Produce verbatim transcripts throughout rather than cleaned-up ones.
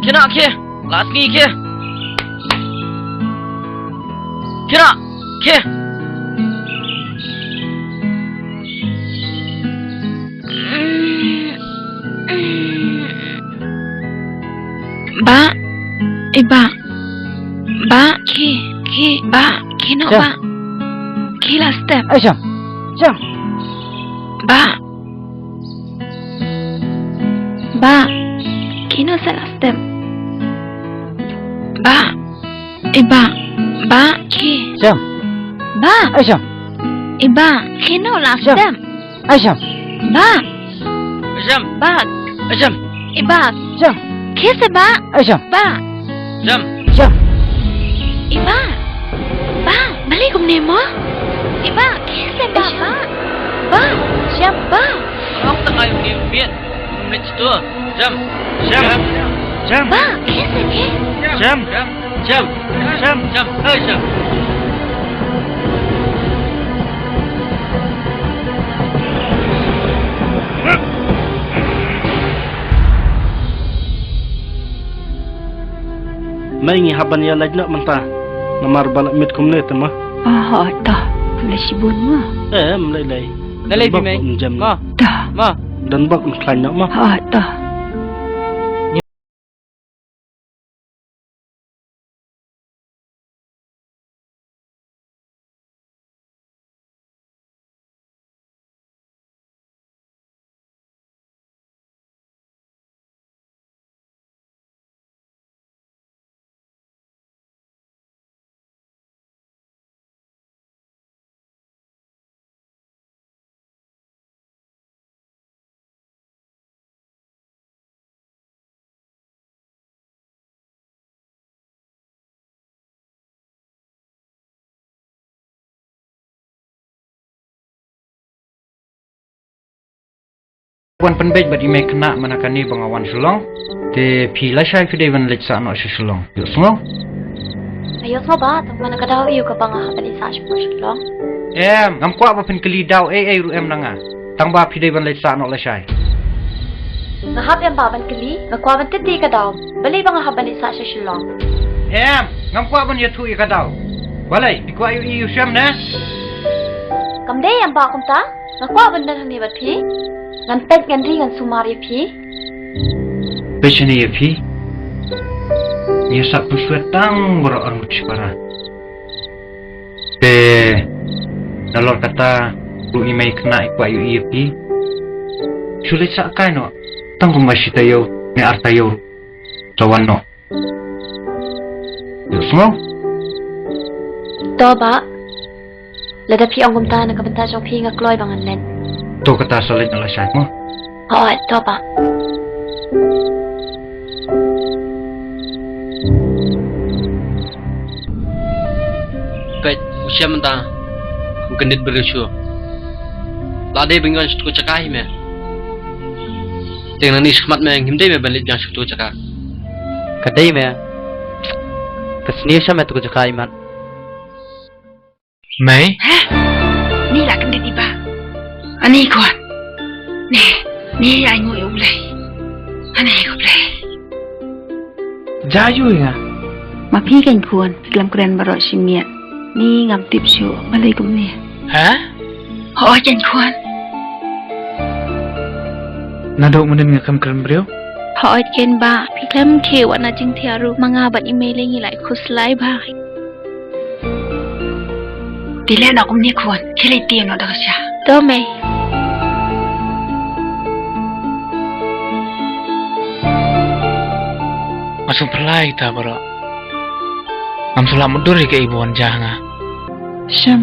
Khie noh, khie. La sngi, khie. Khie noh, khie. Bah, eh, bah. Bah, khie, khie, bah, khie noh, bah. Khie la step. Ai, sham. Sham. Bah. Bah, khie noh sa la step. Bah, eh, bah, bah, khie. Sham. Bah. Ai, sham. Eh, bah, khie noh la step. Ai, sham. Bah. Sham. Bah. Sham. Eh, bah. Sham. Khie sa, bah. Ai, sham. Bah. Sham. Sham. Eh, bah. Bah. Balei kumne mo? Eh, bah. Khie sa, bah. Bah. Bah. Sham. Bah. Ong tang ai uni biet. Mech tu. Sham. Sham. Sham. Bah. Khie sa, khie. Sham. Sham. Sham. Sham. Sham. Hai, sham. Mei, ngi hap ban ïa leit noh mynta. Namar ba la miet kumne te ma. Ah, ha, ta. Leit shibun ma. Eh, em lei lei. Lei lei. Bok mei. Em jem. Ma. Ta. Ma. Dan bok em khlaiñ noh ma. Ha, ta. Wan pynbeit bad i mei khynnah mynta kane ba nga wan Shillong. Te phi lashai phi dei ban leit sah noh sha Shillong. Ïohsngew? Ïohsngew ba, tang mynta ka daw ïa ka ba nga hap ban leit sah sha Shillong. Em, ngam kwah ba phin kylli daw ei ei ruh em na nga. Tang ba phi dei ban leit sah noh lashai. Nga hap em ba ban kylli, nga kwah ban tip ïa ka daw. Balei ba nga hap ban leit sah sha Shillong? Em, ngam kwah ban ïathuh ïa ka daw. Balei, phi kwah ïohi ïa u Shem ne? Kam dei em ba kumta, nga kwah ban don hangne bad phi. Ngan peit ngan ri ngan sumar ïa phi. Peit shane ïa phi. Ïa sah pynshwet tang baroh arngut shipara. Te nalor kata ruh i mei khynnah i kwah ïohi ïa phi. Shu leit sah kai noh. Tang kumba shi taïew ne ar taïew ruh sa wan noh. Ïohsngew? To bah. Lada phi ong kumta na ka bynta jong phi nga kloi ba ngan leit. To kata sa leit na lashai mo. Hooid, to bah. Peit, u Shem mynta u kyndit briew shuh. La dei ban wan sha tu ka jaka hi me. Te nangne shakhmat me ngim dei me ban leit biang sha tu ka jaka. Ka dei me. Ka sniew sha me tu ka jaka i mat. Mei? Heh? Ni la kyndit i bah. Ani khun. Ni, ni ai nguh ïa U Blei. Ani ko Blei. Ja ïu ïa nga. Ma phi kein khun, khlem kren baroh shi miet. Ni ngam tip shuh, balei kumne. Ha? Hooid kein khun. Naduh mynnin nga khlem kren briew. Hooid kein bah, phi khlem khie wat na jingthiah ruh, ma nga bad i mei lei ngi la khuslai bah. Te leh noh kumne khun, khie leit tiem noh da ka sha. To mei. Nga sngewphylla ïa kita baroh. Ngam sngewlah mutdur ïa kaei ba wan jia ha nga. Shem.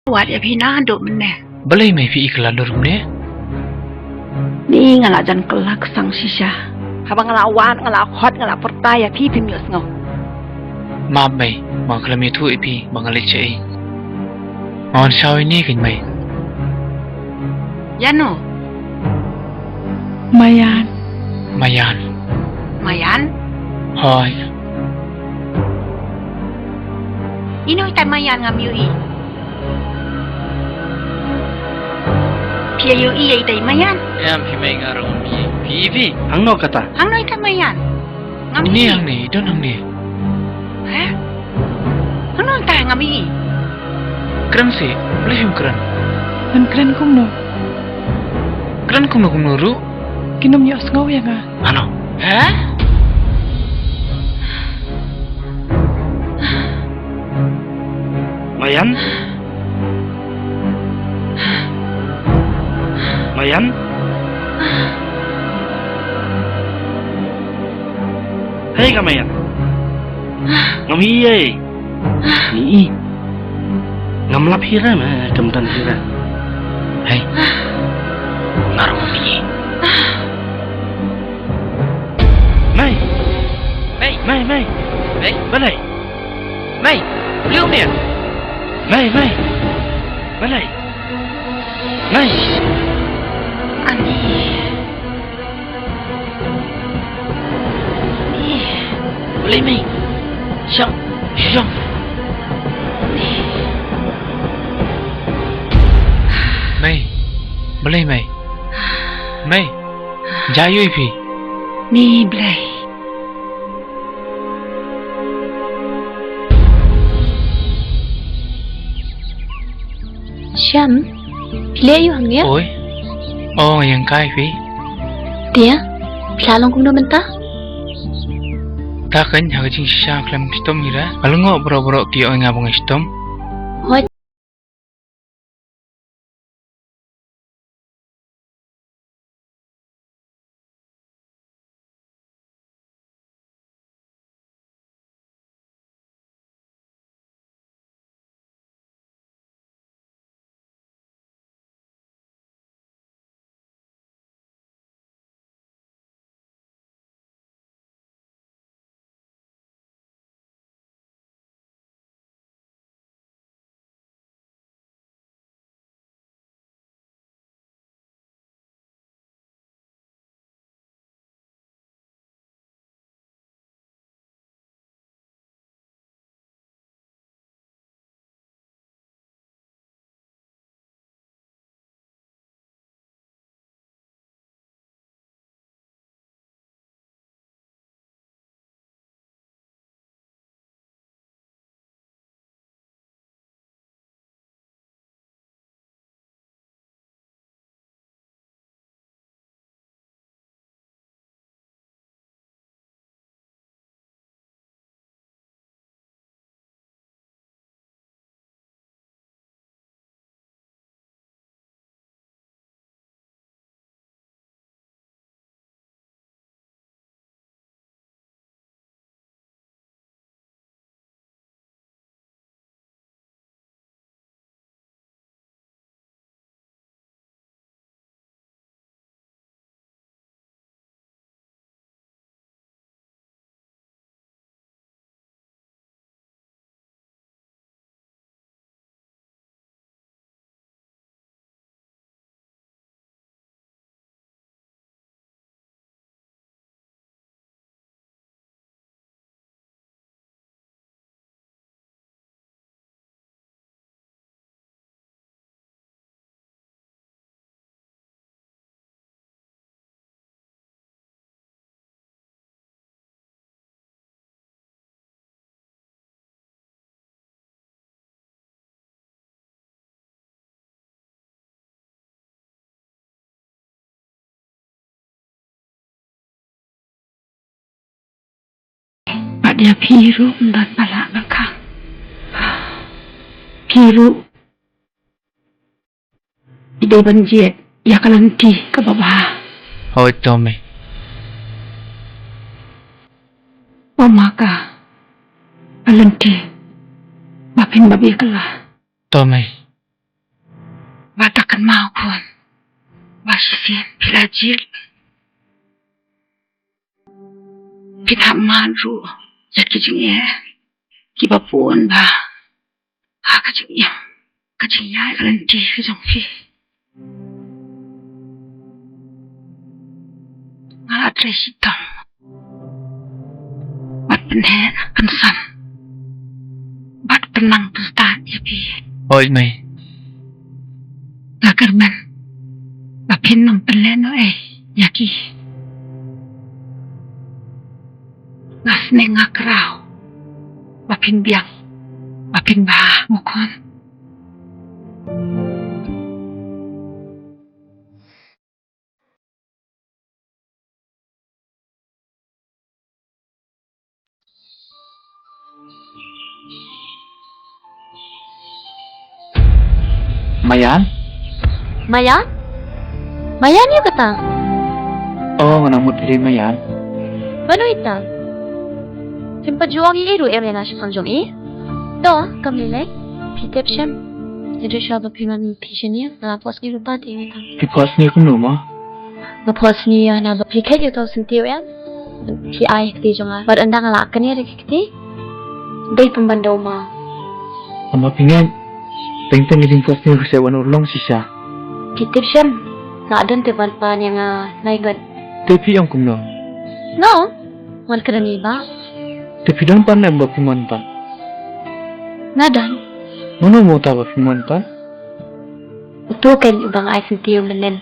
Wat ïa phi naduh mynne. Balei mei phi i kylla dur mynne? Ni nga la jan kylla ka sang shisha. Haba nga la wad, nga la khot, nga la pyrta ïa phi, phim ïohsngew. Map mei, ba nga khlem ïathuh ïa phi ba nga leit shaei. Nga wan shaw ïa ine keiñ mei. Ïano? Maïan. Maïan. Maïan? Hooid. Ino itai Maïan, ngam ïohi. Phi ïohi ïa itai Maïan? Em, phi mei, nga ruh ngam ïohi. Phi ïohi phi? Hangno kata? Hangno itai Maïan? Ngam ïohi. Ine hangne, i don hangne. Hah? Hangno ita, ngam ïohi. Kren seh, balei phim kren? Ngan kren kumno? Kren kumno kumno ruh? Kin ym ïohsngew ïa nga. Hano? Hah? Maïan? Maïan? Hei ka Maïan. Ngam ïohi ei. Ni i. Ngam lap hi re, me kam don hi re. Hei. Nga ruh ngam ïohi. Mei. Mei. Mei, mei. Mei. Balei? Mei. Liu mei. Mei, mei. Balei? Mei. Ani. Balei mei? Shong, shong. Mei, balei mei? Mei, jia aiu ïa phi? Ni blei. Shem, phi leh aiu hangne? Oi. O, nga ïeng kai phi. Te, phi la long kumno mynta? Te keiñ ha ka jingshisha khlem shitom hi re. Nga lyngngoh baroh baroh ki ong ïa nga ba nga shitom. Hooid. Bad ïa phi ruh ym don ba lah ban khang. Phi ruh phi dei ban jied ïa ka lynti kaba bha. Hooid to mei. Ba ma ka lynti ba phin bam ïa ka la. To mei. Bad da kynmaw khun ba shisien phi la jied, phi la mad ruh ïa ki jingeh kiba bun bha ha ka jingim, ka jingïaid lynti ka jong phi. Nga la trei shitom bad pynheh kynsan bad pynnang pynstad ïa phi. Hooid mei. Nga kyrmen ba phin ym pynlehnohei ïa ki. Nga sneng nga kraw ba phin biang, ba phin bha, mo khun. Mayan? Mayan? Mayan ïa kata? Oh, nga nang mut phi Mayan. Mano ita? Phim pat ju ong ei ei ruh ïa nga shaphang jong i. To, kam lei lei. Phi tip shem. Ïa u shuwa ba phi wan phi shaniah, nga la phohsniew ruh pat ïa nga. Phi phohsniew kumno mo? Nga phohsniew ïa nga ba phi kheit ïa uto u syntiew em. Phi ai ha kti jong nga. Bad ynda nga la kynnoh ïa ki kti, dei pynban da u ma. Tangba phi ngeit, teng teng ka jingphohsniew ka shu wan urlong shisha. Phi tip shem, nga don te ban pan ïa nga lai ngut. Te phi ong kumno? Nga ong, wan kren ïa i bah. Te phi don pat ne em ba phi wan pat? Nga don. Mano mo uta ba phi wan pat? Uto keiñ uba nga ai syntiew mynnin.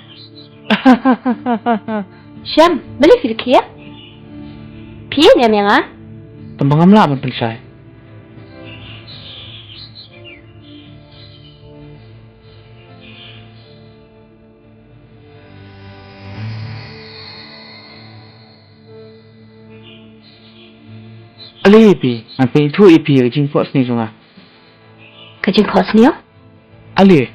Shem, balei phi la khia? Phi ïeit ne em ïa nga? Tangba ngam lah ban pynshai. Ale ïa phi, ngan pynithuh ïa phi ka jingphohsniew jong nga. Ka jingphohsniew? Ale.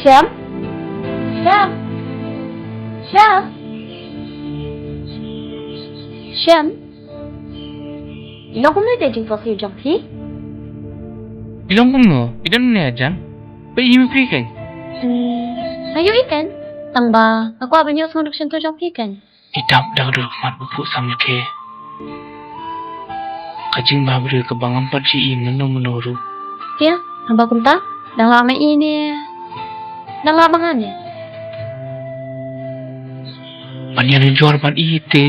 Shem? Shem? Shem? Shem? I long kumno ïa ka jingphohsniew jong phi? I long kumno? I don ne jan? Ba i ïa phi kein? Hmm. Ayu i kein. Tangba nga kwah ban ïohsngew ruh shyntur jong phi kein. I dap da ka dur khmat ba phuh sam ïa phi. Ka jingbhabriew kaba ngam pat ju i mynno mynno ruh. Te haba kumta, dang lah ma i ne dang lah ma nga ne? Ban ïanujor bad i te.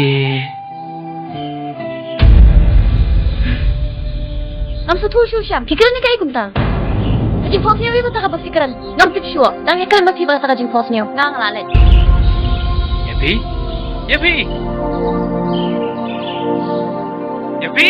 Ngam sngewthuh shuh Shem. Phi kren ïa kaei kumta? Ka jingphohsniew ïa kata kaba phi kren. Ngam tip shuh. Dang ïa kren ma phi ba kata ka jingphohsniew. Nga nga la leit. Ïa phi? Ïa phi? Ïa phi?